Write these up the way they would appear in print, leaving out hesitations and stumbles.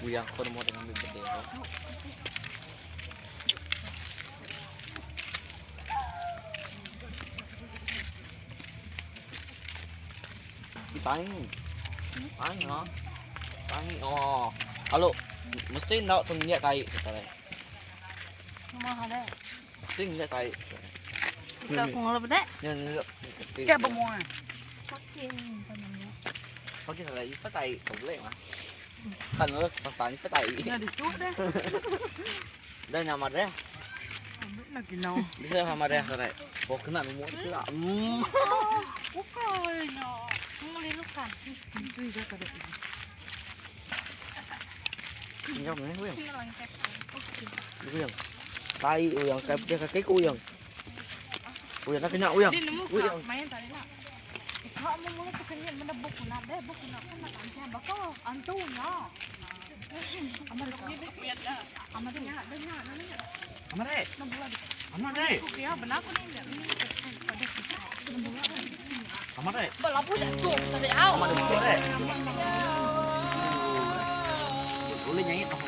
Uyang ko nemu dengan bendera. Tangi. Tangi ha. Tangi oh. Kalau mesti nak tu nyak tai sekarang. Mesti nyak tai. Suka aku ngelap dek. Ya nyak. Kayak bermuan. Pakai salah ipa tai boleh mah. Kan lo pasal ipa tai. Nggak dicu deh. Dah nama dia. Nak kinau. Bisa sama dia serai. Oh kena nomor tu lah. Bukan. Ngelilukan. Jom ni uyang. Uyang. Tai uyang kai dia kaki ku uyang. Uyang nak kena uyang. Dia nemu Uyang. kak main tadi nak. Kak mau mula tu kena benda buku nak deh buku nak kan nak anca bakal antu na. Amar amar dia dia dia dia. Amat deh. Amat deh. Aku kira benar aku ni. Amat deh. Balapu jatuh tadi au. Amat deh. Boleh nyanyi tak?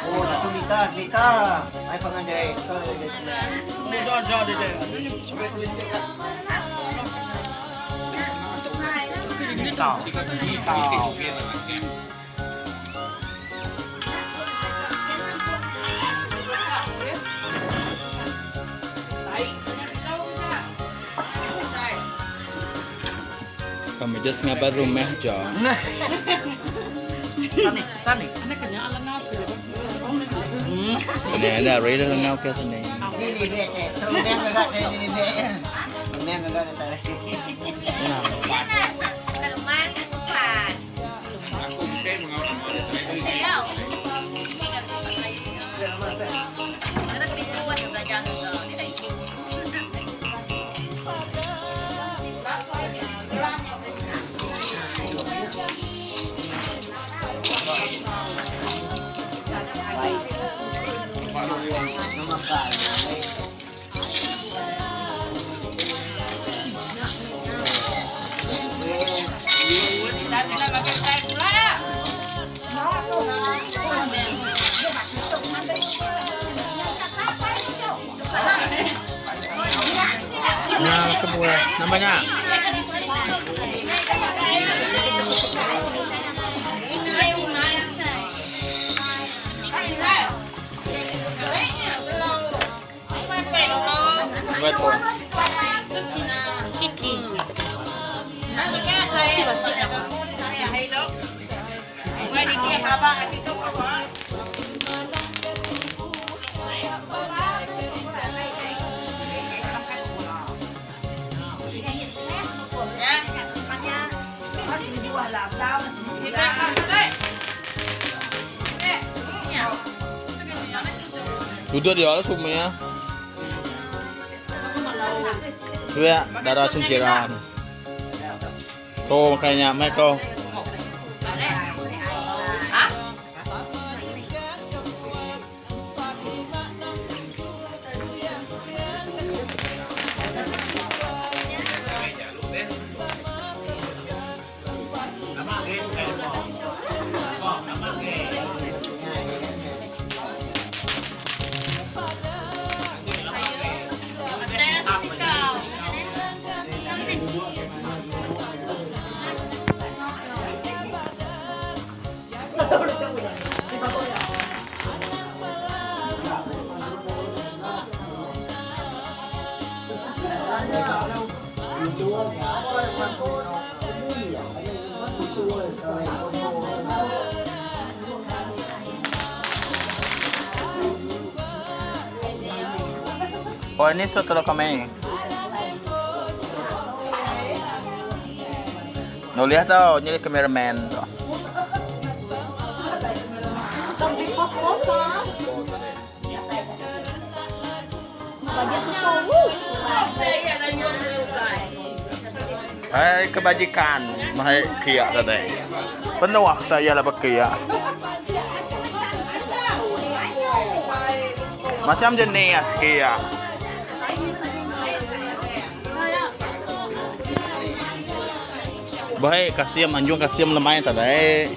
Oh, satu mita, mita. Ay pangandai. Kami just ngabar rumah aja. Sani, sani. Nè, nè, rei dah ngau ke sana. Ini ni be, tu mem agak ni be. Mem agak tak. Nah, semua namanya. Betul. Duduk di atas rumahnya. Dua darah cengkerahan. Kau makanya Michael. Oh ini soto kami. Nuliah tau nyadi cameraman tu. Hai kebajikan mahai kia tadi. Penuh saya lah bekia. Macam jenis kia. Baik kasih manjung kasih lemai tadi.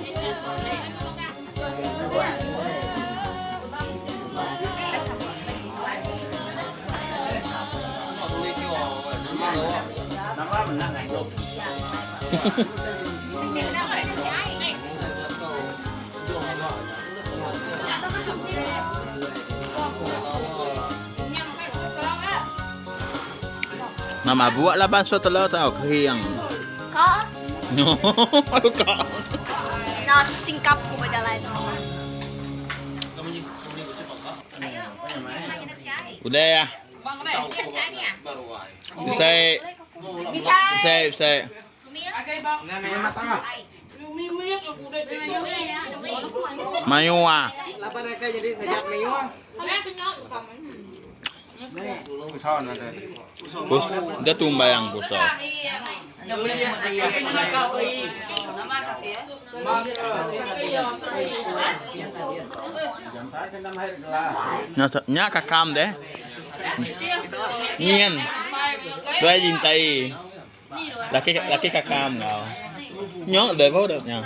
Nama buat laban so telur tau kehing. Ka? No, ka. Nah, singkap ku bejalai tu. Udah ya. Bisa. Bisa, bisa. Mayuh ah. Bus, dia tumbayang busa. Nya nya kakam deh. Nyin. Dua jintai. Laki laki kakam ngau. Nya deh bau dah nya.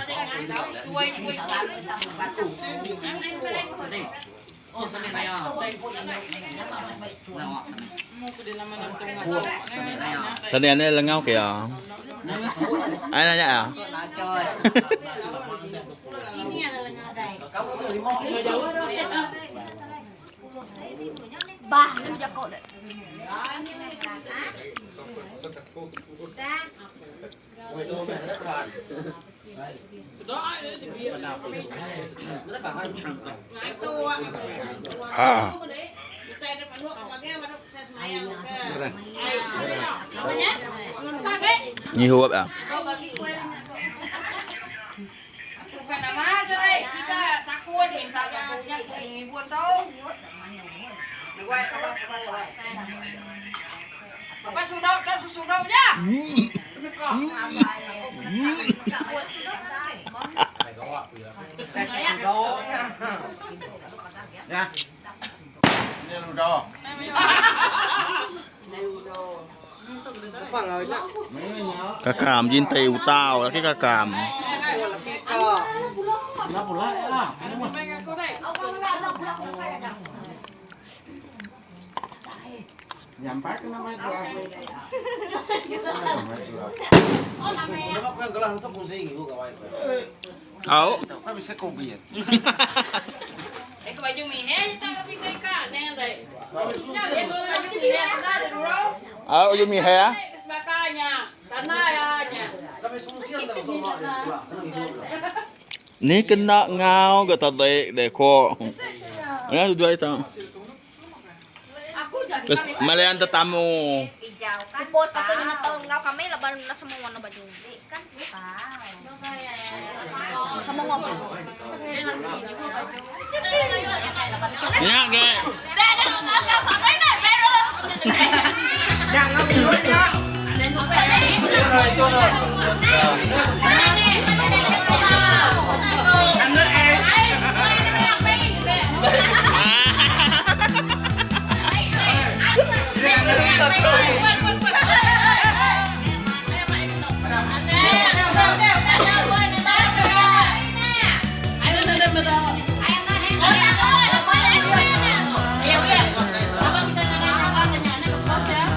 Sani ane lengau ke ya. Ai nanya ya. Bah, ni jakok dah. Ha. Ni huap ah. Kakam jintai utau laki kakam. Au. Au yu mi he. Ni kena ngau ke tadi deko. Ya sudah itu. Terus malian tetamu. Post aku nyana tau ngau kami laban na semua warna baju. Sama ngomong. Ya ke.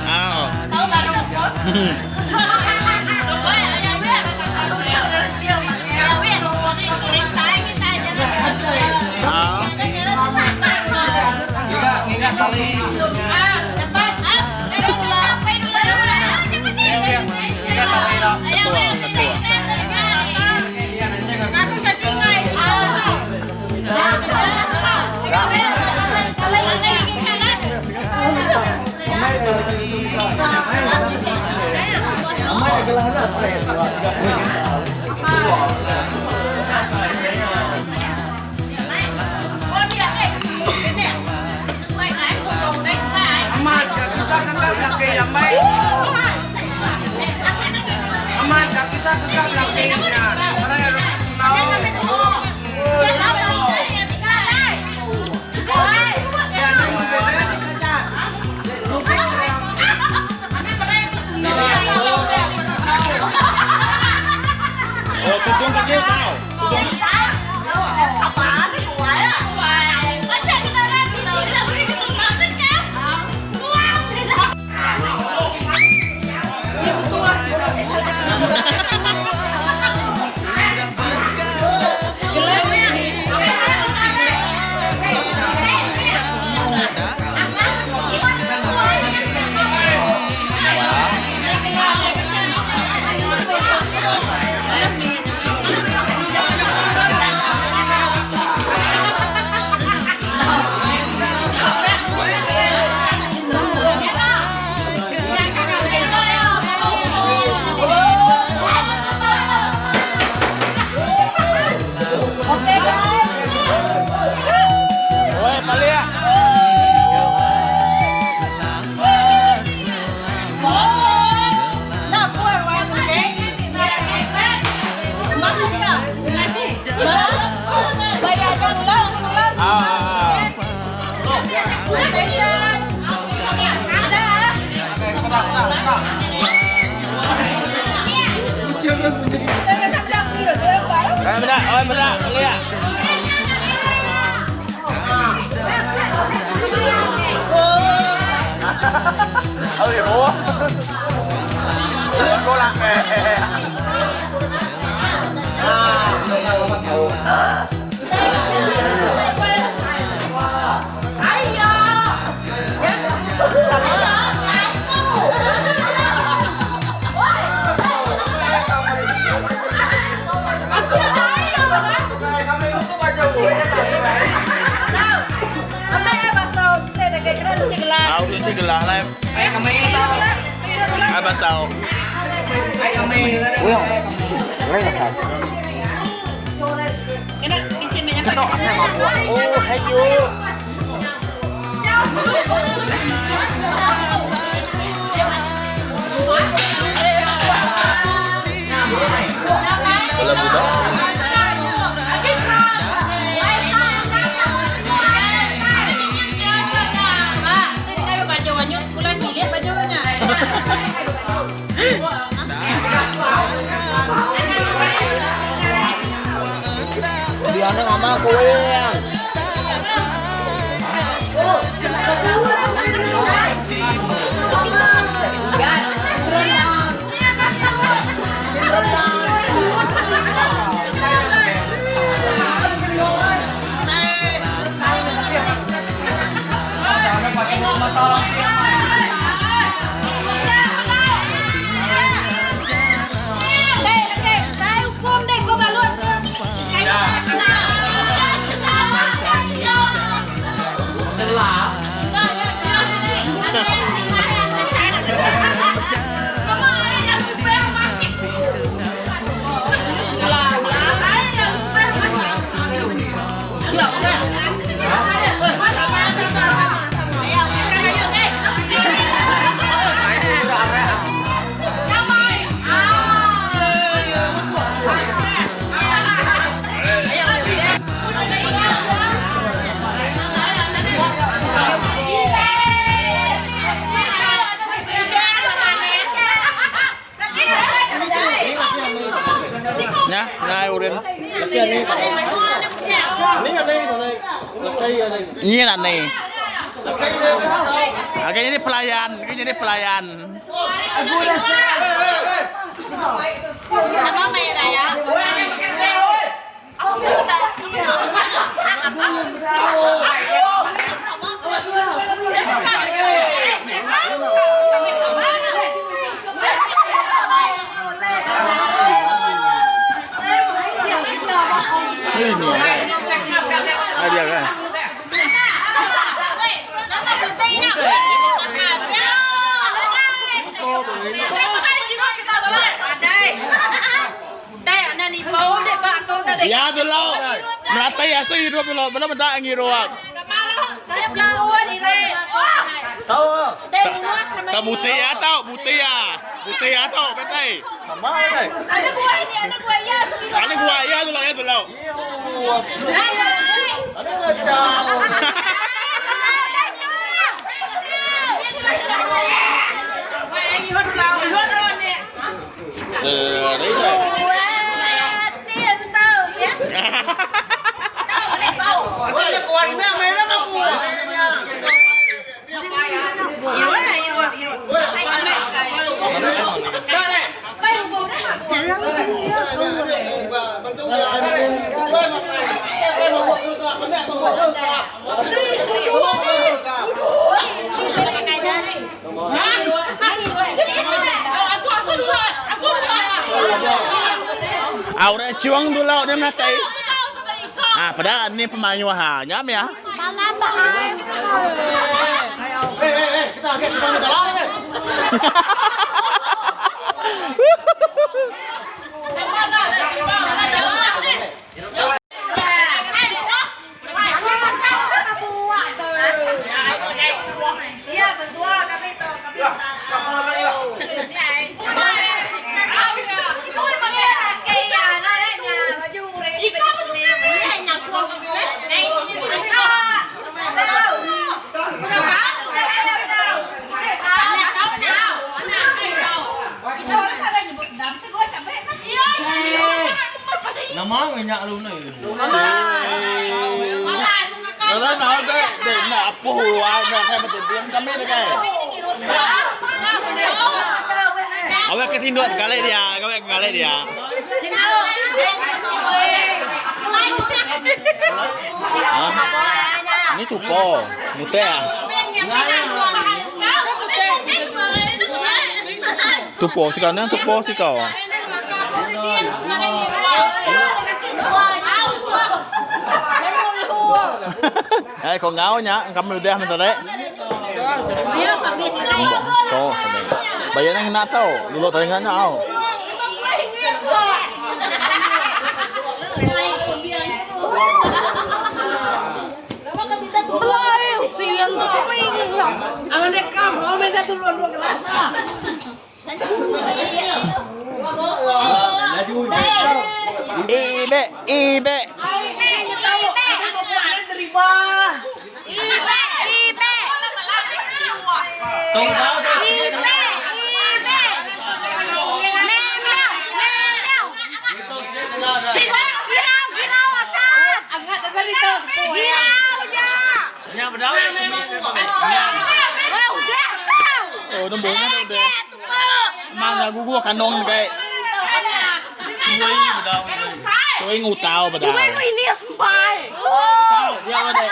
Au. Au. Ketua, ketua. Oh, tudung kaki tau. Tudung. Oi, balik. Ah. Oi, meda, oi, meda, balik. Oi, oh. Cô lạc Aku tu gelah lah. Ai basau. Uyang. Lain lah. Ketok asal mabuk. Oh, hayo. Bola budak. Biar nak amal kowe yang. Nha, ngai urin. Ini lah nih. Oke, ini pelayan, ini pelayan. Ini Ada kan? Ya dulu. Meratai asu hirup dulu. Bela meda ngirup. Tau buti ya tau, buti ya. Buti ya tau, betai. Sama ai. Ana gua ya dulu ya dulu. Ana ngacau. Eh, đấy rồi. Au dah cuang dulu dia meratai. Ah, pada ni pemayuh ha. Nya meh ah. Eh eh eh, kita agak di mana jalan eh. Nama ngenyak lu ni. Nó nói cái để nạp phù ai mà khai mà tiền kami ni kai. Awak ke sini kali dia, kami kali dia. Ha? Ni tupo, mute ah. Tupo sikau ni tupo sikau. Eh, còn ngáo nhá, cầm được dia minta dek. Toh, bayar nang nak tau, dulu tadi nggak tau. Ibe, ibe. Tông tao Nhà mà đâu? Oh, nó muốn nó được. Mang ra gua kanong cái. Chui mà đâu. Chui ngu tao mà đâu. Tao, dia mà đây.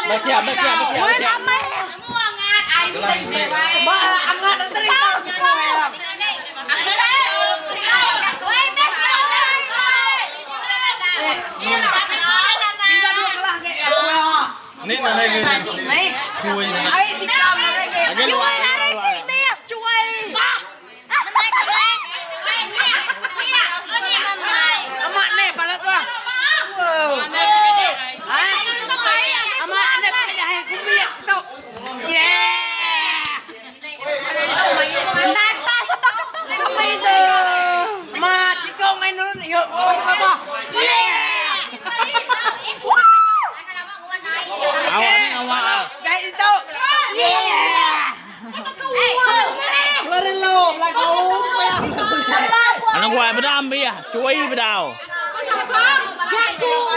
Baik ya, baik ya, baik ya. Baik ya. Ni là đây. Chui. Chui Awak ni awak. Anak gua bedam bia, chui bedau.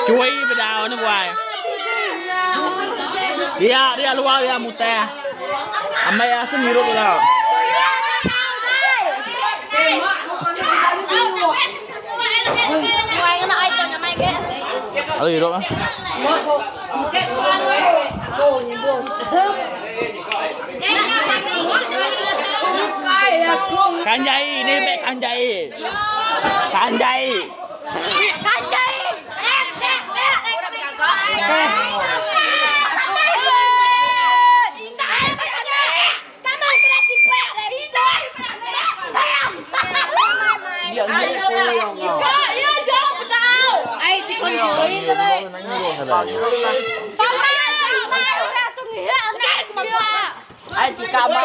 Chui bedau anak gua. Dia dia luar dia mute. Amai asam hirup bedau. Aduh hirup ah. Kanjai ni be kanjai. Kanjai. Ai tika ba.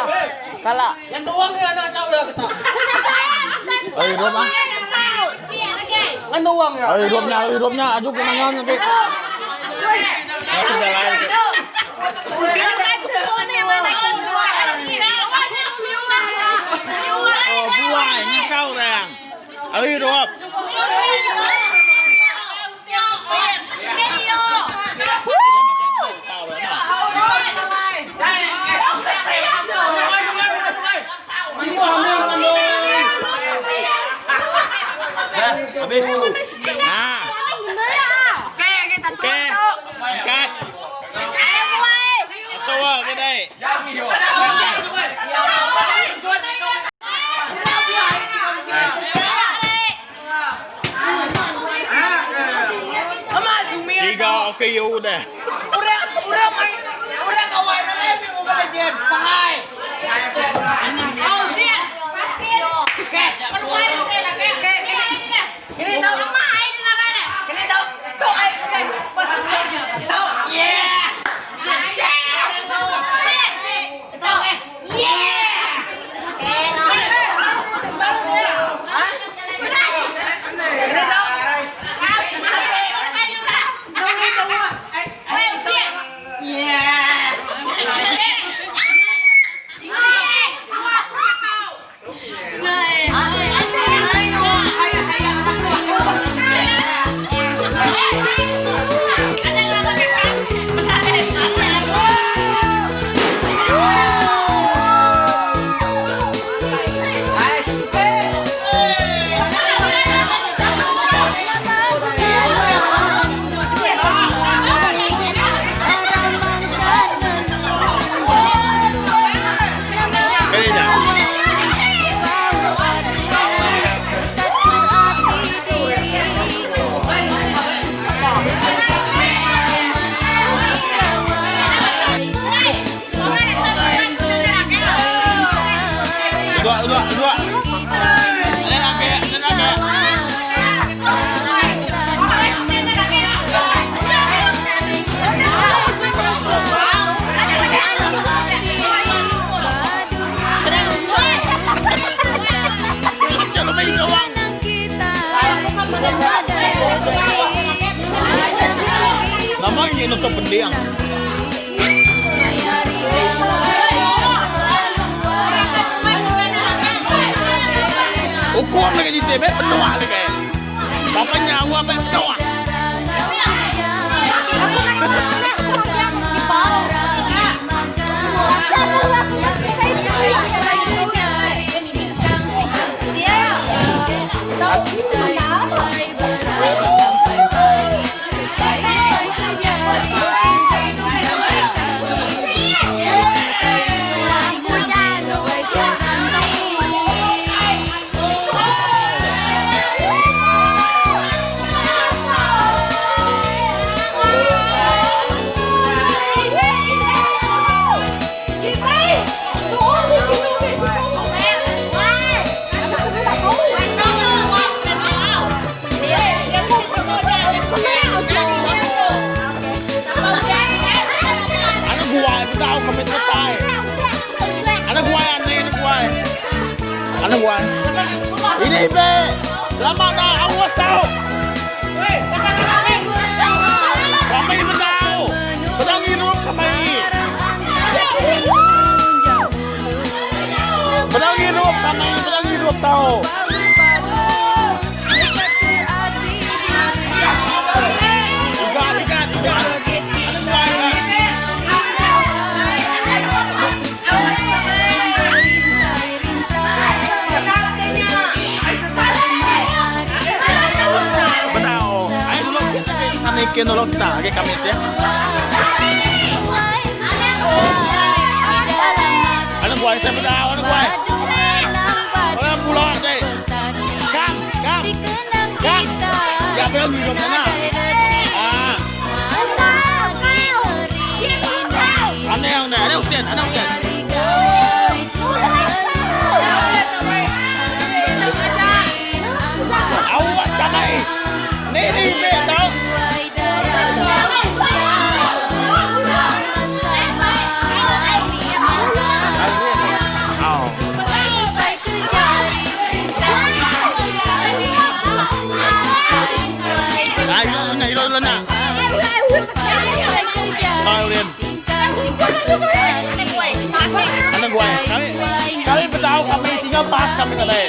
Kala. Ai hidup ah. Ai hidupnya, ai hidupnya ajuk kenangan lagi. Oh, buai nyakau rang. Ai hidup. Habis. Nah. Oke. Angkat. Tua ke dai. Tiga okay udah. Dua, dua, dua. Ini lagi, ini lagi. Macam lu main doang. Nama ini nutup pendiang. Ukur lagi di TV penuh lagi. Bapa nyawa penuh. Anak gua tahu kami selesai. Anak gua ini, anak gua. Anak gua. Ini be. Lama dah awas tahu. Kami tahu. Pedang hidup kami. Pedang hidup kami, pedang hidup tahu. Tiga, tiga, tiga. Anak gua. Betul. Ayo dulu kita ke nolong kita, ke kami ya. Anak gua, saya betul, anak gua. Orang pulang deh. Kang, kang, kang. Ya belum hidup mana? Ah, aneh aneh, aneh usian, aneh usian. Awas kami. Ni ni be tahu. Ilo na. Ai ulin. Anak gue. Kami kami bertahu kami tinggal pas kami tadi.